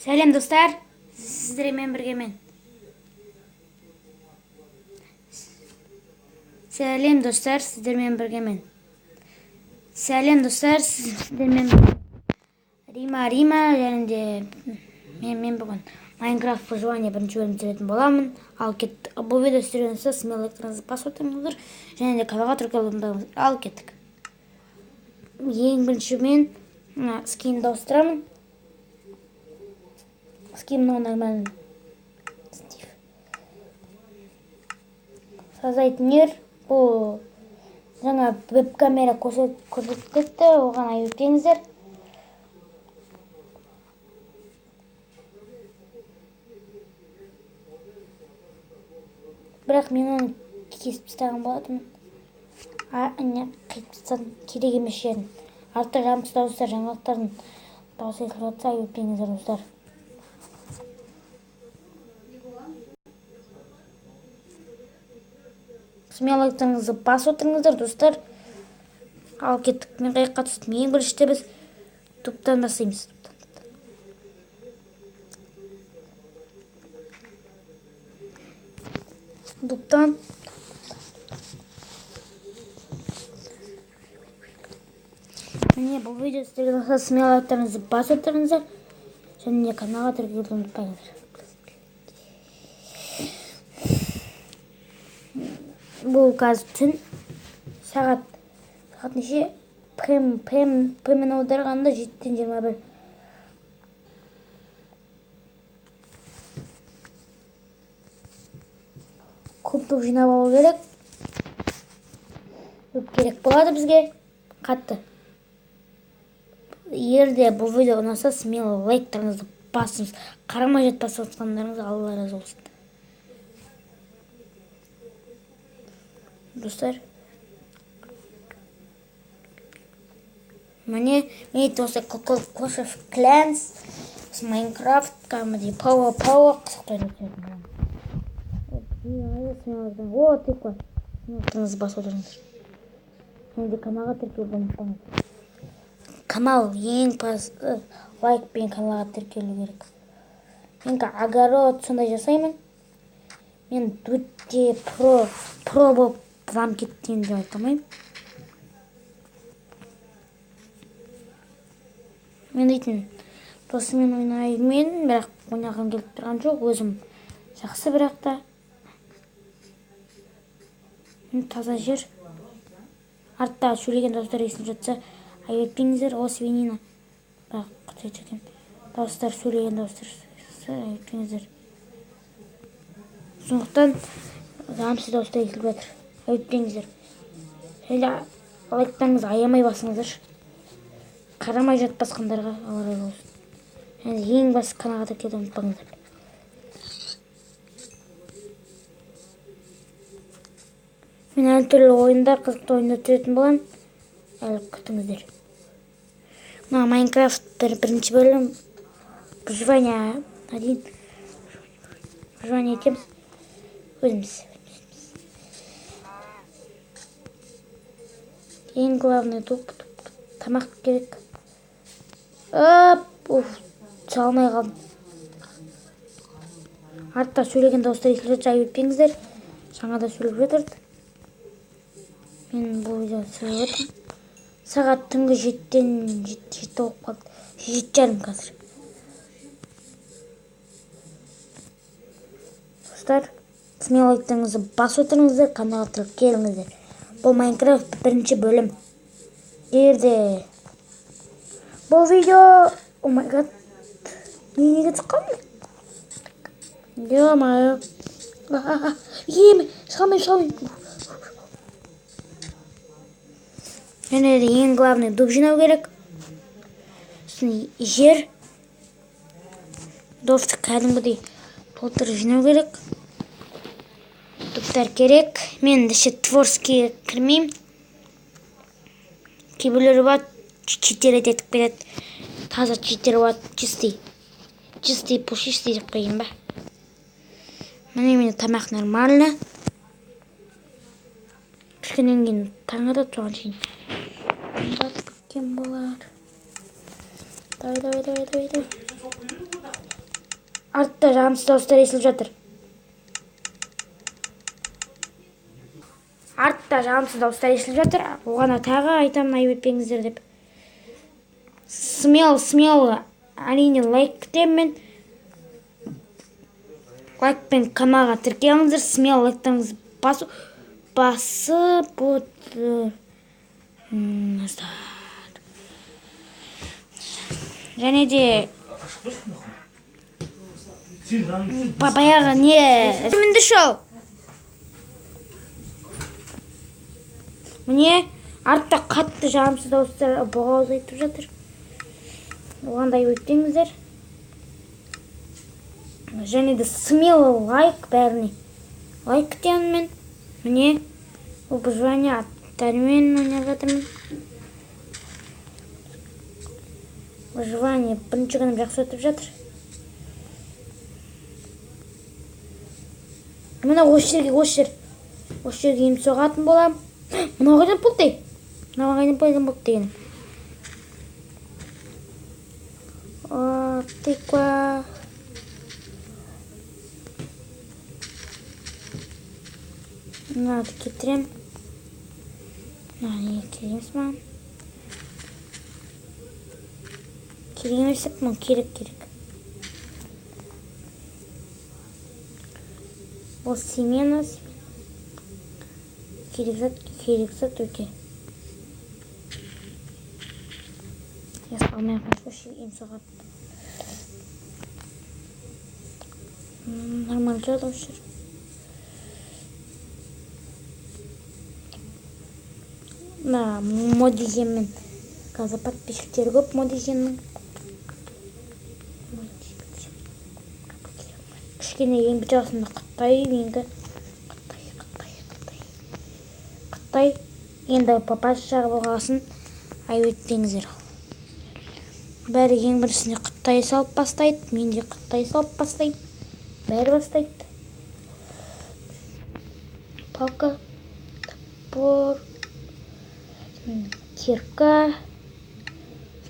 Сәлем достар, сіздермен бірге мен. Сәлем достар, сіздермен бірге мен. Сәлем достар, сіздермен Рима Рима және де мен бүгін Майнкрафт выживание бірінші бөлім түсіретін боламын. Ал кеттік. Бұл видео сіздерге ұнаса, смело лайктарыңызды басып отырыңыздар және де каналға тіркелуді ұмытпаңыздар. Ал кеттік. Ең бірінші мен скинді ауыстырамын. Скин мынау нормально. Стив. Создать мир. Бұл жаңа веб-камера көрсетіп кетті, оған айып етпеңіздер. Бірақ мен оны кесіп тастаған болатынмын. Не, қиып тастадым, керек емес жерін. Артық жағымсыз дауыстар, жаңалықтардың дауысы естіліп жатса, айып етпеңіздер, достар. Смело лайктарыңызды басып отырыңыздар, достар. Ал кеттік. Мен қаяққа түстім? Ең бірінші біз туптан бастаймыз. Дуптан. Міне, бұл видео сіздерге ұнаса, смело лайктарыңызды басып отырыңыздар және де каналға тіркелуді ұмытпаңыздар. Бұл қазір түн, сағат неше? Пм аударғанда 7:21. Көп топ жинап алу керек. Көп керек болады бізге. Қатты. Егер де бұл видео ұнаса, смело лайктарыңызды басыңыз. Қарамай жатпай басқандарыңыз Алла разы болсын. Достар. Міне, мен осы Clash of Clans, Minecraft, кәдімгідей Power қызықты ойнап жүрмін. О, тыква. Смело басып отырыңыздар. Және де каналға тіркелуді ұмытпаңыздар. Канал ең лайк пен каналға тіркелу керек. Мен огород сондай жасаймын. Мен өте про болып вам кеткен деп айта алмаймын. Мен дейтін досыммен ойнаймын, бірақ ойнағым келіп тұрған жоқ. Өзім жақсы, бірақ та таза жер. Артта сөйлеген дауыстар естіліп жатса, айып етпеңіздер. О, свинина. Бірақ құтайды екен. Дауыстар, сөйлеген дауыстар айып етпеңіздер. Сондықтан жағымсыз дауыстар естіліп жатыр. Айып етпеңіздер. Және лайктарыңызды аямай басыңыздар. Қарамай жатпасқандарға Алла разы болсын. Және ең басты каналға тіркелуді ұмытпаңыздар. Мен әртүрлі ойындар, қызықты ойындар түсіретін боламын. Әлі күтіңіздер. Мына Майнкрафт бірінші бөлім. Выживание 1. Выживание етеміз. Өзіміз. Ең главный туп, тамақ керек. Оп, түсе алмай қалдым. Артта сөйлеген дауыстар естіліп жатса, айып етпеңіздер. Жаңа да сөйлеп жатыр. Мен бұл видеоны түсіріп жатырмын. Сағат түнгі 7-тен 7 болып қалды. 7:30 қазір. Достар, смело лайктарыңызды басып отырыңыздар, каналға тіркеліңіздер. Бұл Майнкрафт бірінші бөлім. Егер де бұл видео, о май гад, мен неге түсіп қалдым? Ё-моё. Еме, шыға алмаймын. Және де ең главный дуб жинау керек. Сосын жер. Дубты кәдімгідей толтырып жинау керек. Дубтар керек. Мен ендеше творческий кірмеймін. Кейбіреулері бар, читер етіп кетеді. Таза читер болады, чистый. Чистый, пушистый деп қояйын ба. Міне, менде тамақ нормально. Кішкенен кейін таң атады, соған шейін батып кеткен болар. Давай, давай, давай, давай, давай. Артта жағымсыз дауыстар естіліп жатыр. Артта жағымсыз дауыстар естіліп жатыр. Оған тағы айтамын, айып етпеңіздер деп. Смело, смело, әрине лайк күтемін мен. Лайк пен каналға тіркеліңіздер. Смело лайктарыңызды басып отырыңыздар. Және де баяғы не мінді шоу. Міне артта қатты жағымсыз дауыстар боғауыз айтып жатыр. Оған да айып етпеңіздер. Және де смело лайк бәріне. Лайк күтемін мен. Міне выживание аттарымен ойнап жатырмын. Выживание бірінші күнім жақсы өтіп жатыр. Мына осы жерге, осы жер. Осы жерге ем соғатын боламын. Мынау қайдан болды? Мынау қайдан болды дегенім. Тыква. Мынаны кетіремін. Мына не керек емес маған. Керек емес деп, маған керек, керек. Ол семена, семена. Керек зат, керек зат өте. Алмай қойшы, ем соғады. Нормально тұрады осы жер. Мына модизенмен қазір подписчиктері көп модизеннің. Кішкене еңбек жасында Қытай, менікі. Қытай, Қытай, Қытай. Қытай. Енді папасы жағы болғасын айып етпеңіздер. Бәрі ең біріншісінде Қытай салып бастайды, мен де Қытай салып бастаймын. Бәрі бастайды. Палка, топор, кирка,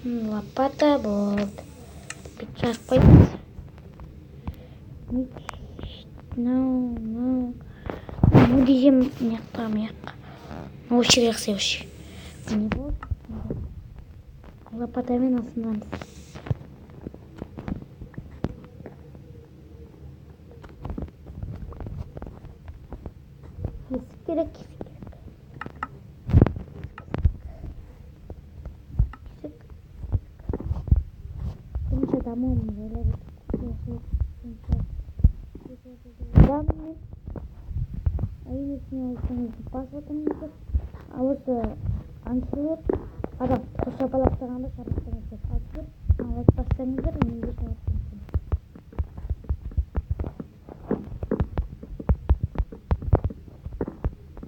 лопата болды. Бүйтіп жарып қоямыз. Мынау, мынау десем, мына жаққа, мына жаққа. Осы жерге жақсы, осы жерге. Не болды? Лопатамен асынамыз. Кесік керек, кесік керек. Кесік. Бірінші дамуым жайлап өтіп. Әрине, лайктарыңызды басып отырыңыздар. Ал осы аңшылар адам қол шапалақтағанда шапалақтаңыздар. Ал сіздер лайк бассаңыздар, мен де шапалақтаймын.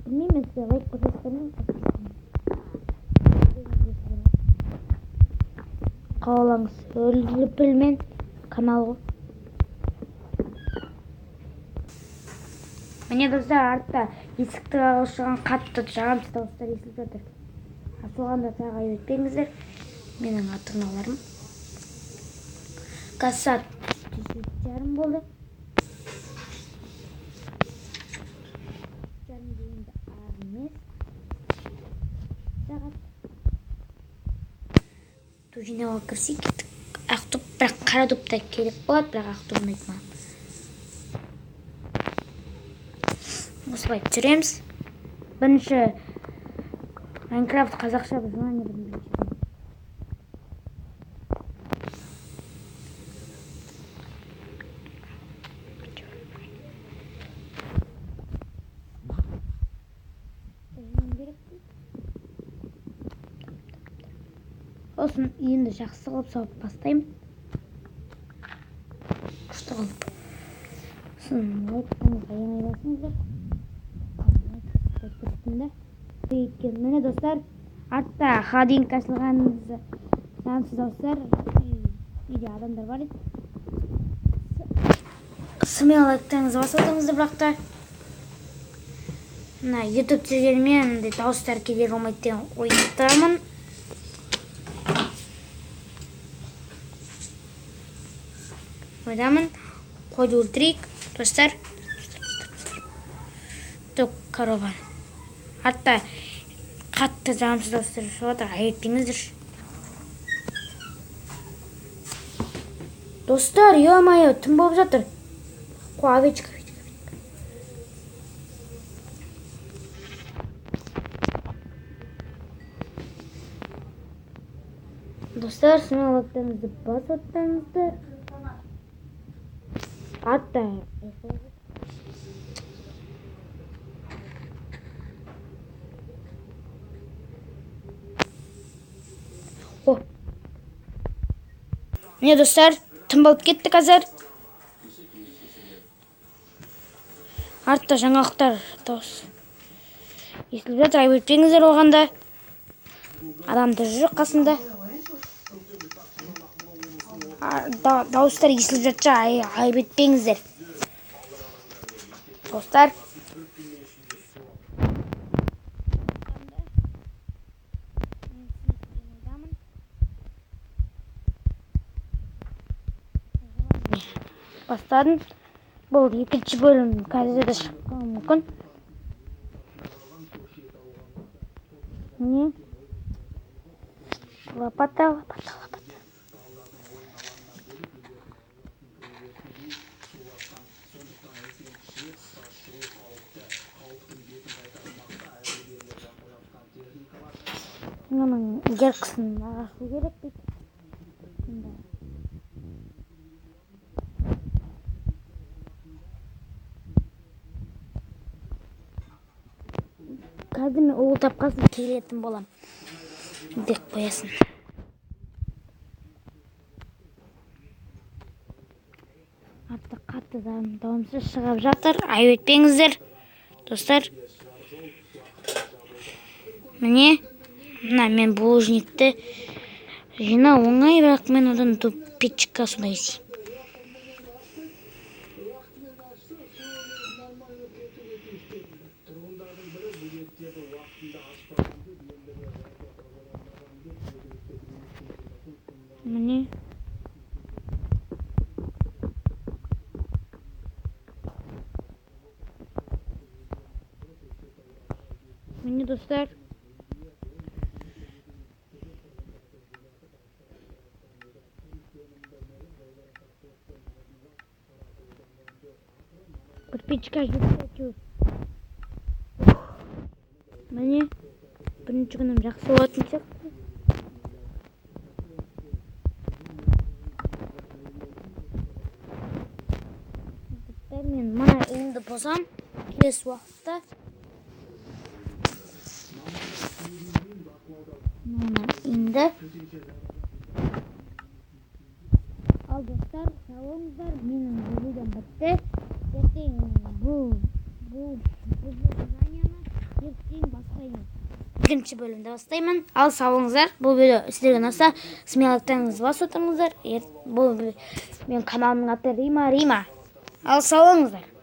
Білмеймін, сіздер лайк басасыздар ма, баспайсыздар ма? Қалаңыз өліпілмен канал ғой. Міне достар, артта есікті қағып қатты жағымсыз дауыстар естіліп жатыр. Соған да тағы айып етпеңіздер. Менің ата-аналарым. Қазір сағат жеті жарым болды. Жеті жарым дегенде аз емес. Сағат. Ту жинауға кірсек кеттік. Ақ топ, бірақ қара топ та керек болады, бірақ ақ топ ұнайды маған. Осылай түсіреміз. Бірінші Майнкрафт қазақша выживание бірінші. Сосын үйімді жақсы қылып салып бастаймын. Күшті қылып. Сосын лайктарыңызға аямай басыңыздар. Өйткені міне достар, артта холодильник ашылған жағымсыз дауыстар, үйде адамдар бар еді. Смело лайктарыңызды басып отырыңыздар, бірақ та мына YouTube түсіргеніме мындай дауыстар кедергі болмайды деген ойдамын. Ойдамын. Қойды өлтірейік, достар. Тоқ корова. Артта қатты жағымсыз дауыстар шығып жатыр, айып етпеңіздерші. Достар, ё-моё, түн болып жатыр. Қой, овечка, овечка, овечка. Достар, смело лайктарыңызды басып отырыңыздар. Артта О. Міне, достар, түн болып кетті қазір. Артта жаңалықтар дауыс естіліп жатыр, айып етпеңіздер оған да. Адамдар жүр қасында. Дауыстар естіліп жатса, айып етпеңіздер. Достар. Бастадым. Бұл екінші бөлім қазір де шығып қалуы мүмкін. Міне. Лопата, лопата, лопата. Мынаның геркісін ашу керек дейді. Мында. Қазір мен уыл тапқасын келетін болам деп қоясың. Артта қатты дауымсыз шығып жатыр, айып етпеңіздер, достар. Міне, мына мен булыжникті жинау оңай, бірақ мен одан тупичка сондай істеймін. Міне. Міне, достар. Кірпичка жетті әйтеуір. Міне, бірінші күнім жақсы болатын сияқты. Достар, мен мына үйімді бұзам келесі уақытта. Мына үйімді. Ал, достар, сау болыңыздар. Менің видеом бітті. Ертең бұл заданияны ертең бастаймын. Екінші бөлімді бастаймын. Ал, сау болыңыздар. Бұл видео сіздерге ұнаса, смело лайктарыңызды басып отырыңыздар. Бұл менің каналымның аты Рима Рима. Ал, сау болыңыздар.